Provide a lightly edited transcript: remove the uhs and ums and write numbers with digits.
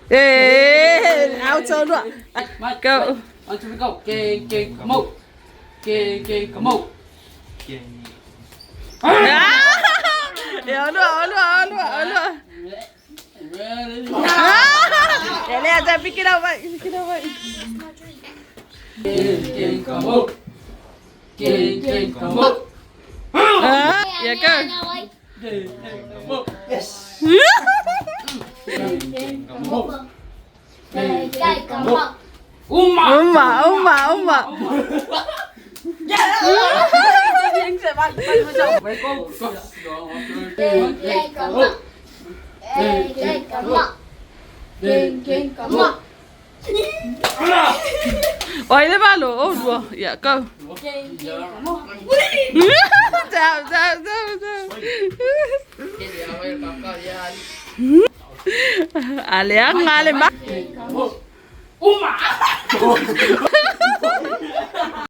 Ê, out luôn. Go. 1, 2, 3, go. Gang, gang, come on. Gang, gang, come on. 야, 얼른 와, 얼른 와, 얼른 와, 얼른 와. 야, 레아, 자, pick it up, pick it up. Gang, gang, come on. Gang, gang, come on. 야, go. Gang, gang, come on. Yes. Gang, gang, come on. Gang, gang, come on. 엄마. 엄마, 엄마, 엄마. Ôi, ba lỗ, ô, đùa. Dạ, go. Chào, chào, chào, chào. À, lẽ nga lên bắt. 엄마.